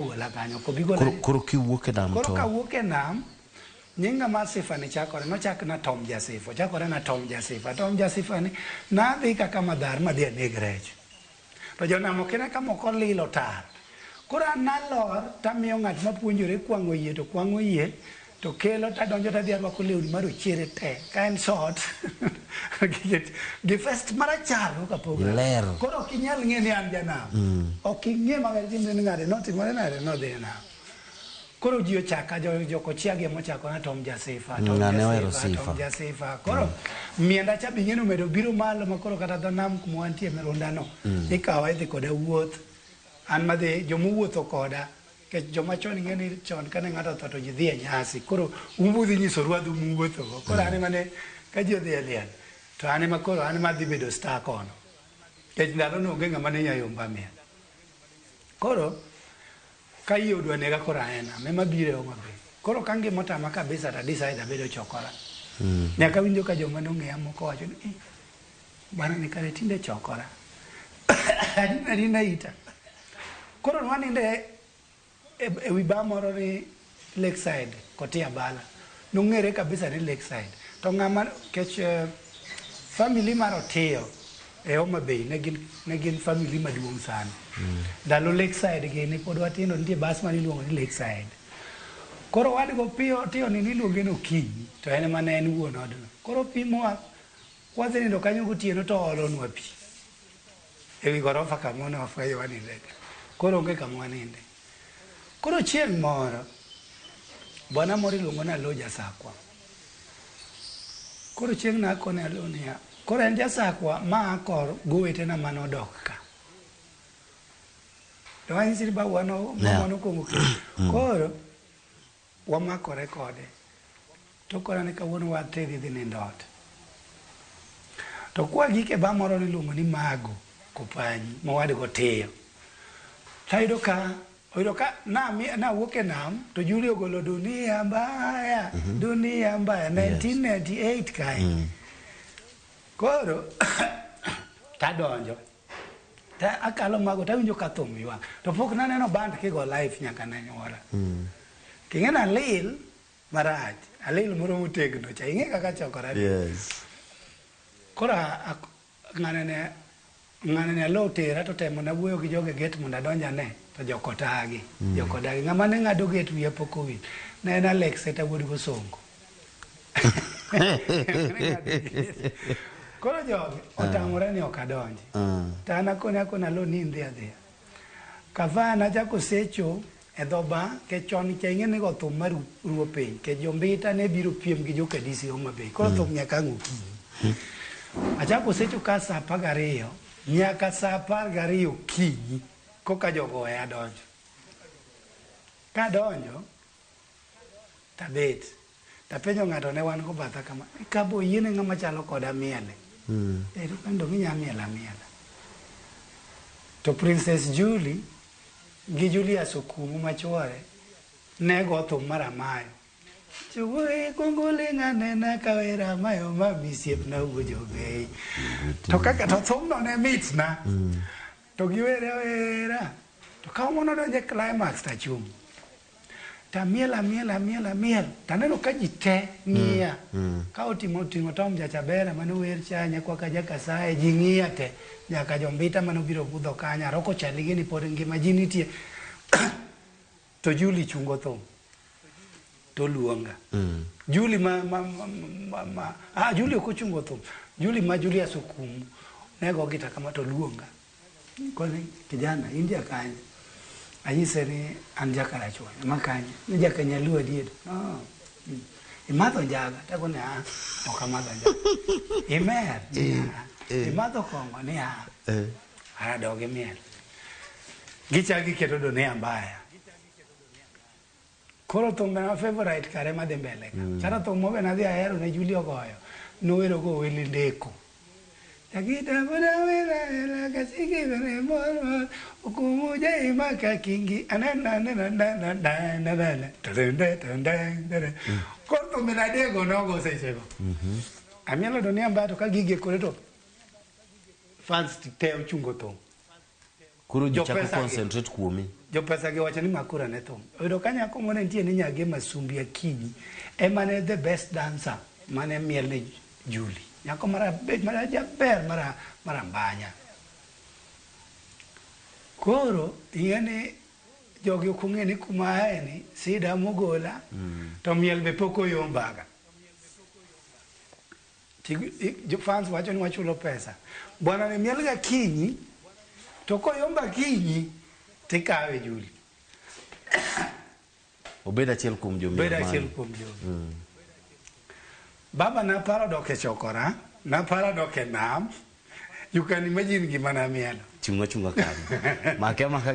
Gola kanyo, ok obi gola. Koro kiwuok e nam Koro to kawuok e nam, nyinga mar Sifa ni chakore, nochak na Tom Jasifa, ochakore na Tom Jasifa. Tom Jasifa ni nadhi kaka Madhar madhi aneg rech. To jonam ok ine ka moko lil otar. Koro an nalor tamiyo ng'at mapuonjore kwang'o yie to kwang'o yie to kelo tadonjo tadhi arwako lewni marochere te ka en short gi vest marachar koka pogra. Ler. Koro ok inyal ng'e ni an janam. Ok ing'e maber timre ni ng'ade notimore nade nodhi e nam. Koro ji ochaka jo jokochia gi emochako na Tom Jasifa, Tom Ng'ane ohero Jasifa, sifa. Tom Jasifa. Koro mienda cha be ing'e ni omedo biro malo ma koro kata dho nam kuma wantie Mirunda no. Ikawa idhi koda wuoth. An madhi jomowuotho koda nikech joma chon ing'e ni chon kane ng'ato otho to ji dhi e nyasi. Koro un budhi nyiso rwadhu muwuotho go. Koro an ema ne ka ji odhi e liel to an ema koro an ema adhi bedo star kono. Nikech ndalono onge ng'ama ne nya yomba miel. Koro ka yie odwa nega koro ae nam ema biro e Homa Bay. Koro ka ngima otama kabisa to decide abedo chokora. Nyaka awinjo ka joma nong'eya moko wacho ni eh, bwana ni kare tinde chokora. Adina adina ita. Koro nwaninde e wi bar moro ni Lakeside Kotia Bala. Nong'ere kabisa ni Lakeside. To ng'ama kech family mar Otiyo e Homa Bay ne gin family maduong' sana. Ndalo Lakeside gi ne pod watindo nitie bas mane iluongo ni Lakeside. Koro wadgo piyo Otiyo ni niluonge ni Okinyi to en ema ne en wuon odno. Koro opimowa wadhi nindo kanyo gotieno to oolonwa pi. Ewi gorofa kama ne wafwenyo waninde ka. Koro onge kama waninde. Koro chieng' moro bwana moro iluongo ni Aloo Jasakwa. Koro chieng' no akone Aloo niya, koro en Jasakwa ma a kor gowetena mane odok ka. To anyisi ni babuwa no mama nokwongo kendo. Koro wamakore kode. To kora ni kawuono watedhi dhi nindo ot. To kwa gik e bar moro niluongo ni Mago Kopanyi mowadgo Tiyo. Tayudo ka oyudo ka nawuok e nam to Juli ogolo Dunia Mbaya, Dunia Mbaya 1998 kae. Koro tadonjo ta akalo Mago tawinjo ka thum ywak. To pok naneno band kigo live nyaka ne nyuola. King'e nalil marach, alil moro motegno cha. Ing'e kaka chokora ni. Koro ng'ane ne Aloo tera to temo na wuoyo gi joge gate mondo adonj ane to jok otagi. Jok odagi. Ng'ama ne ng'ado gate wiya pok owil. Ne en Alex Eta wuod Gosongo. Koro jogi otamore ni ok adonji. To an akone akone Aloo ni indhi adhiya. Kava nachako secho e dho bar nikech chon cha ing'e ni go thum mar ruo piny nikech jombita ne biro piem gi jokadisi Homa Bay. Koro thum nyaka ang' okinyi. Achako secho ka saa 12 nyaka saa 12 okinyi koka jogo oweya donjo. Kadonjo tabet tapenjo ng'ato ne wan go batha kama ka bo oyiene ng'ama chalo koda miele. Eh to kendo ginya miel amiela. To Princess Julie gi Julius Okumu machuore ne go thum mar Amayo. Jowuoyi kuongo ling' anena ka wer Amayo ma misiepna wuo Jobei. To kaka to thumno ne mitna. To giwere awera. To ka mono donjo e climax tachung'. Tamiel amiel amiel amiel. Taneno ka ji te ng'iya. Ka otimo oting'o Tom Jachabera mane wer cha nyakwa ka Jakasaye ji ng'iya te. Nyaka jombita mane obiro budho kanyo Aroko Chali gini pod ngima ji nitie. To Julie chungo thum. To luonga. Julie ma Julie ok ochungo thum. Julie ma Julius Okumu ne go gita kama to luonga. Koni kijana in ja kanye? Anyise ni an ja Karachuonyo. Ma kanye? Ni ja Nyaluo adier. No. Imadho njaga? Takone ah, ok amadho njaga. Imer? Ni ah. Imadho kong'o? Ni ah. Ara dog imiel. Gichak giketo Dunia Mbaya. Koro thumbe na favorite kare madhi mbele ka. Chara thum mo be nadhi ahero ne Julie ogoyo. Nowero go Willy Ndeko. Takita boda wela wela kasiki bene moro okumu jai maka kingi anana na na na na na na na na tadende tadende tadende. Koro thumbe na dego nogo sechego. Amielo Dunia Mbaya to ka gige kore to fans te ochungo thum. Koro ji chako Jopesa gi. concentrate kuomi. Jopesa gi wacho ni makura ne thum. Oyudo ka nyako moro ne nitie ni Nyage Masumbi Akinyi ema ne the best dancer mane miel ne Julie. Nyako mara mara jaber mara marambanya. Koro ing'e ni jogi ok ong'e ni kuma aye ni sida mogola to miel be pok oyombaga. Fans wacho ni wachulo pesa. Bwana ne miel ga kinyi to koyomba kinyi tikawe Julie. Obed achiel kuom jomiel Obed achiel kuom jogi. Baba naparo dok e chokora, naparo dok e nam. You can imagine gima namielo. Chung' achunga kanyo. Make amaka.